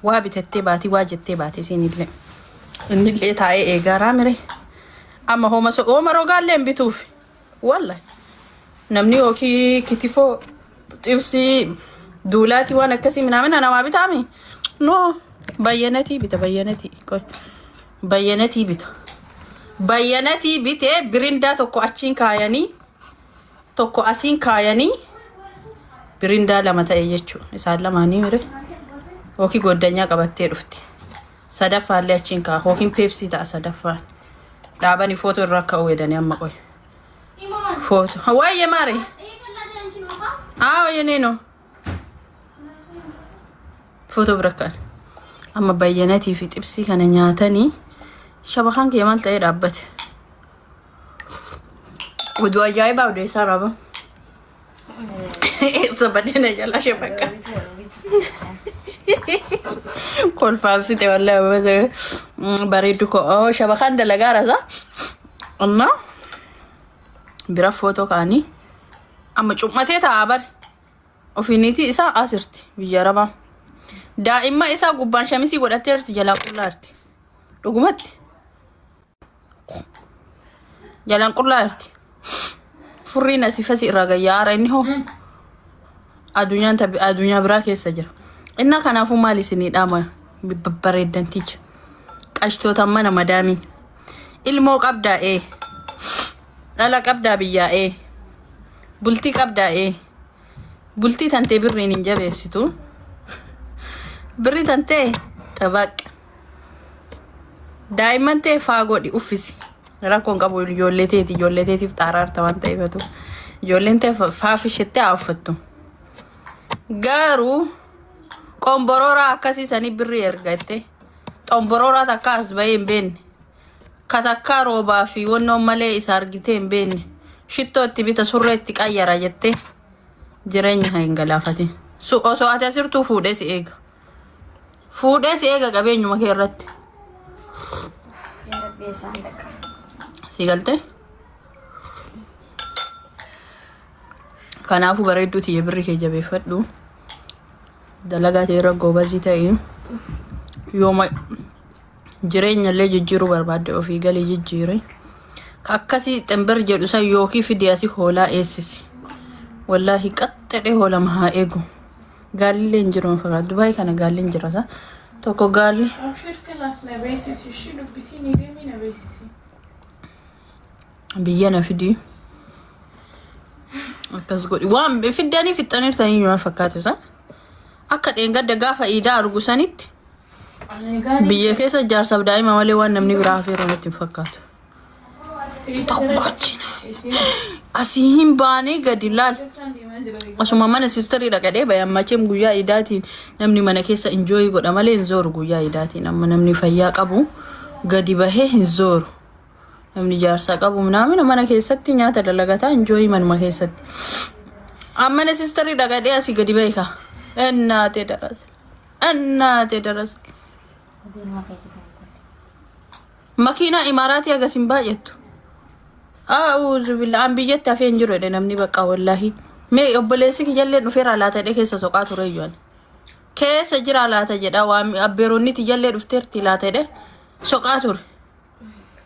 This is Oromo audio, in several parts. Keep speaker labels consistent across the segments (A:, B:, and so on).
A: Waa bitattee baati waa jettee baati isiinillee. Innillee taa'ee eegaaraa mire. Amma hooma hooma rogaallee hin bituuf. Wallahi. Namni yookiin kitifoo xibsii duulaatii waan akkasii minaamina namaa bitaami. No bayyanatii bita bayyanatii. Qoy. Bayyanatii bita. Bayyanatii bitee birindaa tokko achiin kaayanii tokko asiin kaayanii birindaa lama ta'e jechuudha. Isaan lamaanii mire. Yookiin goddanyaa qabattee dhufti. Sadaffaallee achiin kaa'a. Yookiin peepsii ta'a sadaffaan. Dhaabanii footoo irraa ka'uu hedanii amma qoy. Footoo. Waayee maari. Haa wayyee no. Footoo bira ka'an. Amma bayyanatii fi xibsii kana nyaatanii shabakaan kiyya maal ta'ee dhaabbate. Oduu ajaa'ibaa odeessaa raaba. Eessa badee na jalaa shabakaa. Kolfaaf fixe wallahi bareeddu koo shabakaan dalagaa rasa. Amma bira footoo ka'anii amma cummatee taa'aa bare. Ofiiniitii isaa asirti biyya arabaa. Daa'imma isaa gubbaan shamisii godhattee jirti jalaa qullaa jirti. Dhugumatti. Jalaan qullaa jirti. Furriin asii fasii irraa gayyaa inni hoo. Addunyaan tabi addunyaa biraa keessa jira. Inna kanaafuu maal isinii dhaama babbareeddanticha. Qashtoota mana madaamii. Ilmoo qabdaa ee. Dhala qabdaa biyyaa ee. Bultii qabdaa ee. Bultii tantee birriin hin jabeessitu. Birri tantee xabaq. Daa'imman tee faa godhi uffisi. Rakkoon qabu ijoollee teeti ijoollee teetiif xaaraarta waan ta'eefatu. Ijoolleen tee faa fishettee haa uffattu. Garuu qomborooraa akkasii sanii birrii erga jettee xomborooraa takka as bahee hin beekne. Ka takkaa roobaa fi wannoon malee isa argitee hin beekne. Shittoo itti bita surree itti qayyara jettee jireenya hin galaafatin. Osoo ati asirtuu fuudhee si eega. Fuudhee si eega qabeenyuma kee irratti.
B: Yaa Rabbi eessaan dhaqa.
A: Si galtee? Kanaafuu bareedduu tiyya birri kee jabeeffadhu. Dalagaa ta'e irra goobazii ta'i. Yooma jireenya illee jijjiiruu barbaadde ofii galii jijjiiri. Ka akkasii xembir jedhu san yookiin fidii asii hoolaa eessisi. Wallaahi qaxxedhee hoolama haa eegu. Gaallillee hin jiru fakkaata. Dubaay kana gaalli hin jira sa. Tokko gaalli
C: Abshir kalaas na beeksisi ishii dubbisii ni deemii na beeksisi.
A: biyya na fidii. Akkas godhi. Waan fiddanii fixxaniirtanii yoo fakkaate sa. Akka dheengadda gaafa iidaa argu sanitti biyya keessa jaarsaaf daa'ima malee waan namni biraa hafeeru natti hin fakkaatu. Tokkochi asii hin baanee gadi laal. Asuma mana sistarii dhaqadhee bahe amma achiin guyyaa idaatiin namni mana keessa injooyii godha malee hin zooru guyyaa idaatiin amma namni fayyaa qabu gadi bahee hin zooru. Namni jaarsaa qabu naamina mana keessatti nyaata dalagataa injooyii manuma keessatti. Amma mana sistarii dhaqadhee asii gadi bahe kaa. Ennaatee darasa. Ennaatee darasa. Makiinaa imaaraatii hagas hin baay'attu. A'uuzu billah an biyyatti hafee hin jiru jedhe namni bakka wallaahi. Mee obboleessi kiyyallee dhufeera laata jedhee keessa soqaa ture iyyuu ani. Keessa jira laata jedha waan abbeeronni tiyyallee dhufteerti laata jedhe soqaa ture.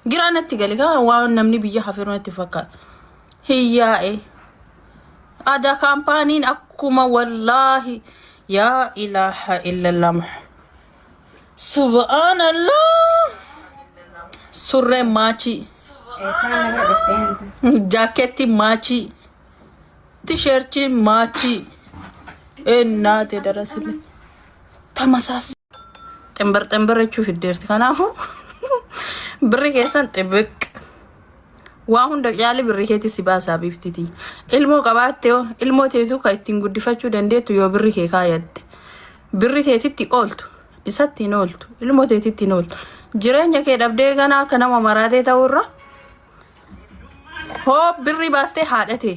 A: Giraa natti gale kaa waan namni biyya hafeeru natti fakkaata. Hiyyaa'e. Ada kaampaaniin akkuma wallaahi yaa ilaaha illallah. Subhaanallah. Surree maachii.
B: Eessaan nagaa dhuftee hanta.
A: Jaakeetti maachii. Tisheertii maachii. Ennaate darasile. Tamasaas. Ximbar ximbar jechuu fiddeerti. Kanaafuu birri keessan xibiq. Waa hunda caali birri keetti si baasaa biiftiti. Ilmoo qabaatte hoo ilmoo teetu kan ittiin guddifachuu dandeettu yoo birri kee kaayatte. Birri teetitti ooltu isatti hin ooltu ilmoo teetitti hin ooltu. Jireenya kee dhabdee ganaa akka nama maraatee ta'urra hoo birri baastee haadha tee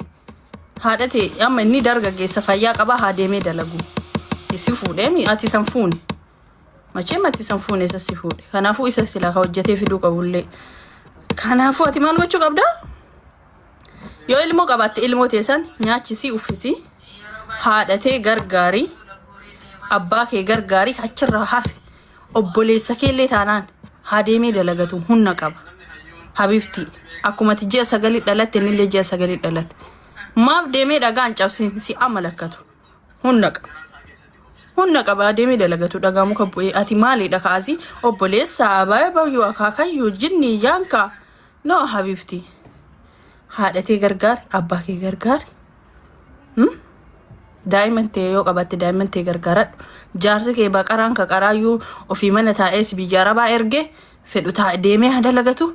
A: haadha tee amma inni dargaggeessa fayyaa qabaa haa deemee dalagu. Si fuudhee ati san fuune. Macheem ati san fuune isa si fuudhe. Kanaafuu isa silaa ka hojjetee fiduu qabullee. Kanaafuu ati maal gochuu qabda? Yoo ilmoo qabaatte ilmoo teessan nyaachisii uffisii haadha tee gargaarii. Abbaa kee gargaari achirraa hafe obboleessa keellee taanaan haa deemee dalagatu humna qaba. Habibti akkuma ati ji'a sagalii dhalatte innillee ji'a sagalii dhalatte. Maaf deemee dhagaan cabsin si amalakkatu humna qaba. Humna qaba deemee dalagatu dhagaa muka bu'ee ati maalidha kaasii obboleessa abaayee bayyuu akaakayyuu jinni yaanka no habibti. Haadha tee gargaari abbaa kee gargaari. Daa'imman tee yoo qabatte daa'imman tee gargaaradhu. Jaarsi kee baqaraan ka qaraayyuu ofii mana taa'ee si biyya arabaa erge fedhu taa'e deemee haa dalagatu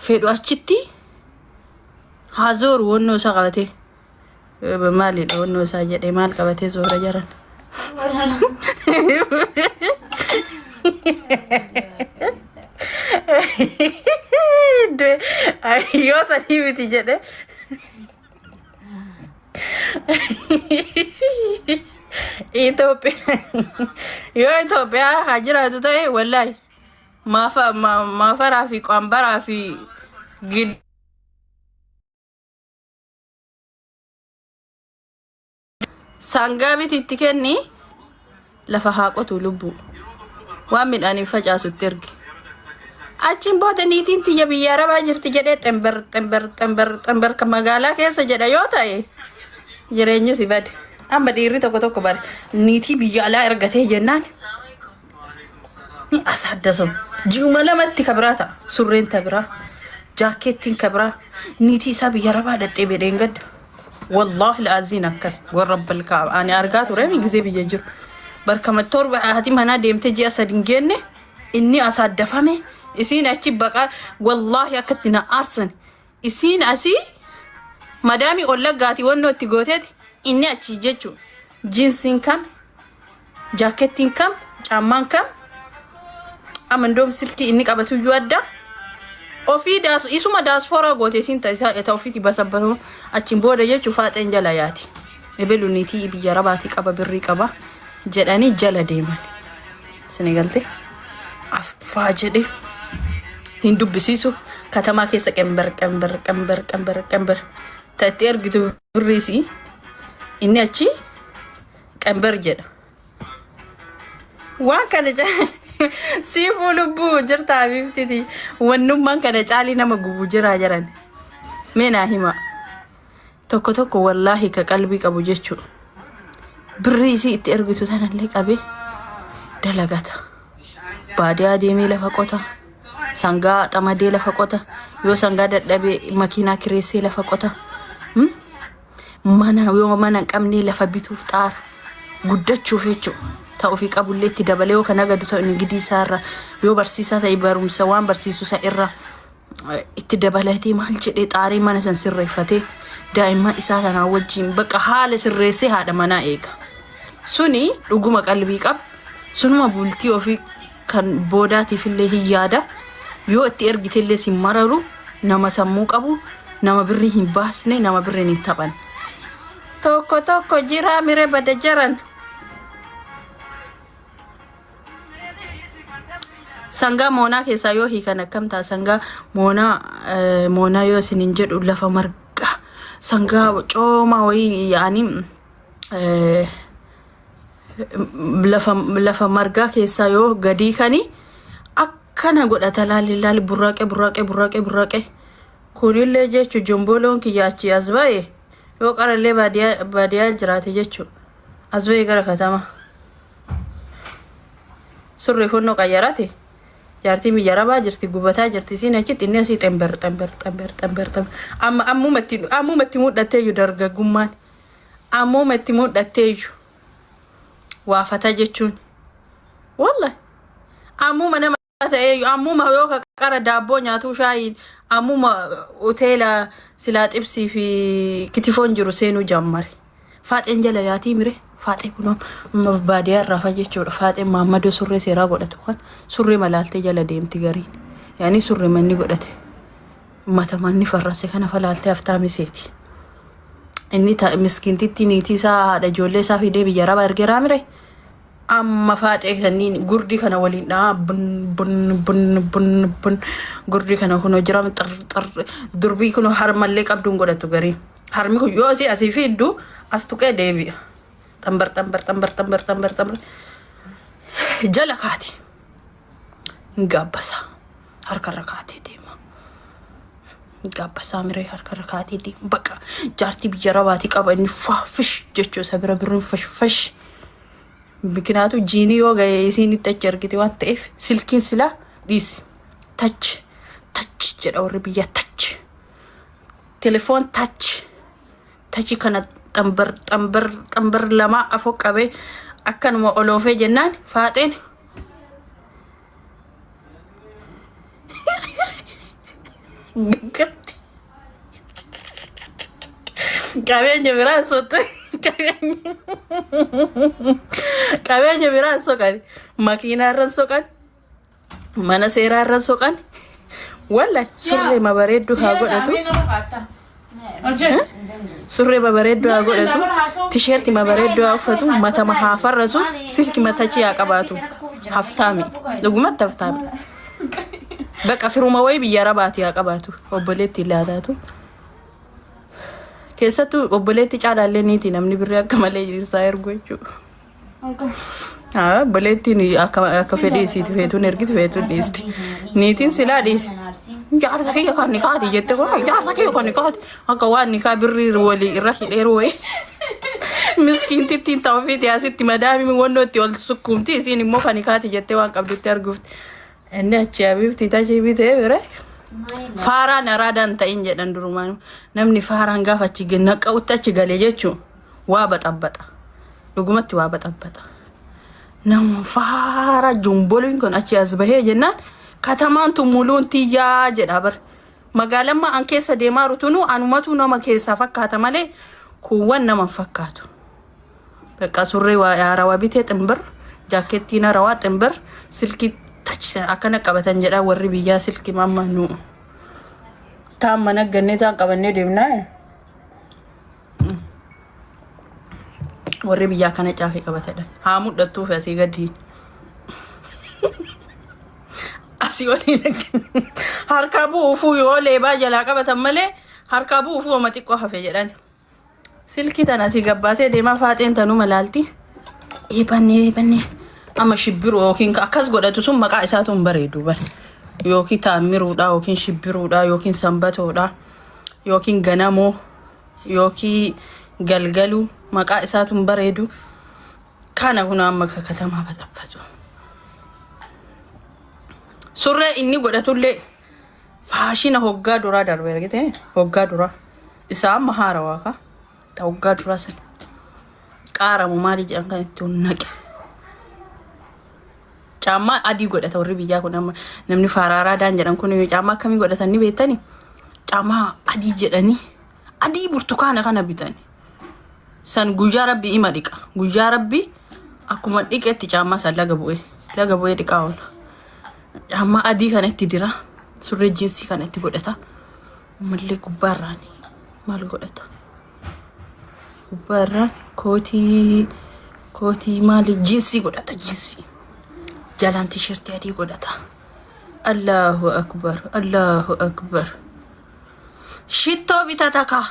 A: fedhu achitti haa zooru wonnoo isaa qabatee. Maalidha wonnoo isaa jedhee maal qabatee zoora jaran. Yoo sanii miti jedhe. Itoophiyaa yoo Itoophiyaa haa jiraatu ta'e wallaahi maafaraa fi qambaraa fi gid sangaa biti itti kenni lafa haa qotu lubbuu waan midhaaniin facaasutti ergi. Achiin booda niitiin tiyya biyya arabaa jirti jedhee xember xember xember xember kan magaalaa keessa jedha yoo ta'e jireenyi si bade. Amma dhiirri tokko tokko bare niitii biyya alaa ergatee jennaan ni asaaddasamu. Ji'uma lamatti ka biraa ta'a. Surreen ta biraa, jaakkeettiin ka biraa, niitii isaa biyya arabaa dhaqxee bedheen gadda. Wallaahi la'aziin akkas warra balkaa ani argaa ture mi gizee biyya jiru. Barkama torba haati manaa deemtee ji'a sadi hin geenne inni asaaddafame isiin achi baqaa wallaahi akkatti na aarsan isiin asii madaamii ollaggaati wannoo itti gooteeti inni achi jechuun jiinsiin kam jaakettiin kam caammaan kam amandoom silkii inni qabatuyyuu adda ofii daas isuma daaspooraa goote isiin ta isaa ta ofiiti basabbatamu achiin booda jechuun faaxeen jala yaati ebelu niitii biyya arabaatii qaba birrii qaba jedhanii jala deeman isin galte affaa jedhe hin dubbisiisu katamaa keessa qember qember qember qember qember ta itti ergitu birriisi inni achi qember jedha. Waan kana siifuu lubbuu jirtaa biiftiti wannummaan kana caalii nama gubu jiraa jedhan mee naa hima tokko tokko wallaahi ka qalbii qabu jechuudha. Birrii isii itti ergitu tanallee qabee dalagata. Baadiyaa deemee lafa qota. Sangaa xamadee lafa qota. Yoo sangaa dadhabee makiinaa kireessee lafa qota. Mana yoo mana hin qabnee lafa bituuf xaara. Guddachuuf jechuudha. Ta ofii qabullee itti dabalee yoo kan nagadu ta'e nigidii isaarra yoo barsiisaa ta'e barumsa waan barsiisu isa irra itti dabalatee maal jedhee xaaree mana san sirreeffatee daa'imman isaa tanaa wajjin bakka haala sirreessee haadha manaa eega. Suni dhuguma qalbii qaba. Sunuma bultii ofii kan boodaatiif illee hin yaada. Yoo itti ergite illee sin mararu nama sammuu qabu nama birrii hin baasne nama birriin hin taphan. Tokko tokko jiraa mire bada jaran. Sangaa moonaa keessaa yoo hiikan akkam ta'a? Sangaa moonaa moonaa yoo isiniin jedhu lafa marga sangaa coomaa wayii yaa'anii lafa lafa margaa keessaa yoo gadii kani akkana godhata laali laali burraaqee burraaqee burraaqee burraaqee kunillee jechu jomboloon kiyya achii as ba'e yoo qarallee baadiyaa baadiyaa jiraate jechu as ba'e gara katama. Surree fonnoo qayyarate jaartiin biyya arabaa jirti gubataa jirti isiin achitti inni asii xember xember xember xember xember amma ammumatti ammumatti mudhatteeyyu dargaggummaan ammumatti mudhatteeyyu waafata jechuun wallahi ammuma nama ta'eeyyu ammuma yoo ka qara daabboo nyaatuu shaayiin ammuma hoteela silaa xibsii fi kitifoon jiru seenuu jammare. Faaxeen jala yaatii mire faaxee kunoo amma baadiyaa irraa fa jechuudha. Faaxeen maammadoo surree seeraa godhatu kan surree malaaltee jala deemti gariin. Yaani surree manni godhate mata manni farrase kana falaaltee haftaa miseeti. Inni miskiintitti niitii isaa haadha ijoollee isaa fidee biyya arabaa ergeeraa mire. Amma faaxee sanniin gurdii kana waliin dhahaa bun bun bun bun bun gurdii kana kunoo jira xir xir durbii kunoo harmallee qabduun godhatu gariin. Harmi kun yoo asii asii fiiddu as tuqee deebi'a. Xambar xambar xambar xambar xambar xambar. Jala kaati. Hin gaabbasaa. Harkarra kaatee deema. Gaabbasaa miree harkarra kaatee deema. Bakka jaartii biyya rabaatii qaba inni faafish jechuu isa bira birriin fash fash. Mikinaatu jiinii yoo ga'e isiin itti achi argite waan ta'eef silkiin silaa dhiisi. Tach tach jedha warri biyyaa tach. Telefoon tach. Tachi kana xambar xambar xambar lamaa afoo qabee akkanuma oloofee jennaan faaxeen gatti qabeenya biraa soxxe qabeenya qabeenya biraa soqan makiinaa irra soqan mana seeraa irra soqan walla surree mabareedduu haa godhatu. Surree babareedduu haa godhatu, tisheerti mabareedduu haa uffatu, matama haa farrasu, silki matachii haa qabaatu. Haftaami. Dhugumatti haftaami. Baqa firuma wayii biyya Arabaati haa qabaatu. Obboleetti laataatu. Keessattuu obboleetti caalaallee niiti namni birrii akka malee isaa ergu jechuudha. Haa, Obboleettiin akka fedhii isiiti feetuun ergiti feetuun dhiisti. Niitiin silaa dhiisi. Jaarsa kiyya kan nikaati jette kun jaarsa kiyya kan nikaati akka waan nikaa birrii walii irra hidheeru wayii. Miskiintittiin ta'u ofiiti asitti madaamii wannoo itti ol sukkuumti isiin immoo kan nikaati jettee waan qabdutti arguufti. Inni achi abiibti tachii bitee bire. Faaraan araadaan ta'in jedhan durumaan namni faaraan gaafa achi naqa'utti achi galee jechuun waa baxabbaxa. Dhugumatti waa baxabbaxa. Nama faara jumboliin kun achi as bahee jennaan katamaan tun muluun tiyyaa jedha bar. Magaalammaa an keessa deemaa rutunuu anumatu nama keessaa fakkaata malee kuuwwan nama hin fakkaatu. Bakka surree waa haarawaa bitee ximbir jaakettiin haarawaa ximbir silkii tachi akkana qabatan jedha warri biyyaa silkii mamma nu taan mana gannee taan qabannee deemnaa. Warri biyyaa kana caafee qabatadha. Haa mudhattuuf asii gadi. Asii oliin harkaa bu'uufuu yoo leebaa jalaa qabatan malee harkaa bu'uufuu homa xiqqoo hafe jedhan. Silkii tana asii gabbaasee deemaa faaxeen tanuma laalti. Eebannee eebannee amma shibbiru yookiin akkas godhatu sun maqaa isaatu hin bareedu bar. Yookiin taammiruudha yookiin shibbiruudha yookiin sanbatoodha yookiin ganamoo. yookiin galgaluu maqaa isaatu hin bareedu. Kana kun amma akka katamaa baxabbatu. Surree inni godhatullee faashina hoggaa duraa darbe argite hoggaa duraa isaa amma haarawaa ka hoggaa duraa sana qaaramu maali jedhan kan itti naqe. Caammaa adii godhata warri biyyaa kun amma namni faaraaraa daan jedhan kun caammaa akkamii godhatan ni beektani? Caammaa adii jedhanii adii burtukaana kana bitani. San guyyaa rabbi ima dhiqa. Guyyaa rabbi akkuma dhiqetti caammaa san laga bu'ee laga bu'ee dhiqaa oola. Caammaa adii kana itti dira. Surree jiinsii kana itti godhata. Ammallee gubbaarraan maal godhata? Gubbaarraan kootii kootii maali jiinsii godhata jiinsii. Jalaan tiishartii adii godhata. Allahu akbar Allahu akbar. Shittoo bitata kaa.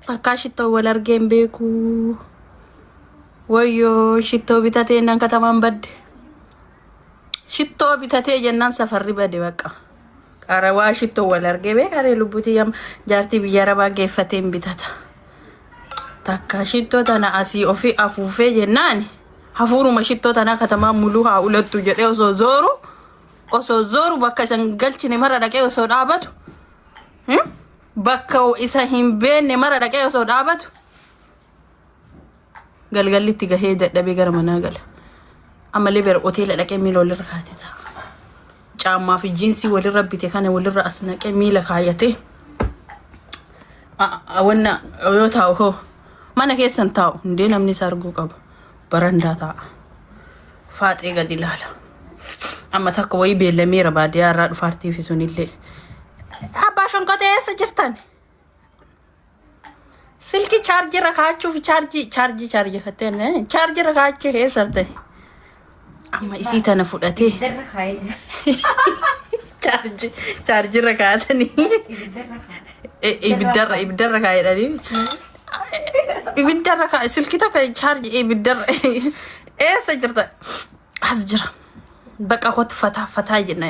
A: Takkaa shittoo wal argee hin beeku. Wayyoo shittoo bitatee nan katamaan badde. Shittoo bitatee jennaan safarri bade bakka. Qarawaa shittoo wal argee beekaree lubbutii yam jaartii biyya arabaa geeffatee hin bitata. Takka shittoo tana asii ofii afuufee jennaan hafuuruma shittoo tanaa katamaa muluu haa ulattu jedhee osoo zooru osoo zooru bakka isan galchine mara dhaqee osoo dhaabatu bakka isa hin beekne mara dhaqee osoo dhaabatu galgalli itti gahee dadhabee gara manaa gala. Ammallee bira hoteela dhaqee miila walirra kaatee ta'a. Caammaa fi jiinsii walirra bite kana walirra as naqee miila kaayatee wanna yoo taa'u hoo mana keessan taa'u hundee namni isa arguu qaba. Barandaa taa'a. Faaxee gadi ilaala. Amma takka wayii beellameera baadiyyaa irraa dhufaartii fi sunillee. Abbaa shonqotee eessa jirtan? Silki chaarjii irra kaa'achuuf chaarjii chaarjii chaarjifattee chaarjii irra kaa'achuu eessa jirtan? Amma isii tana fudhatee
B: Ibiddarra kaa'ee jira.
A: chaarjii chaarjii irra kaa'atanii
B: Ibiddarra kaa'e.
A: Ibiddarra ibiddarra kaa'edhanii ibiddarra kaa'e silki takka chaarjii ibiddarra eessa jirta? As jira. Bakka kootu fataa fataa jenna.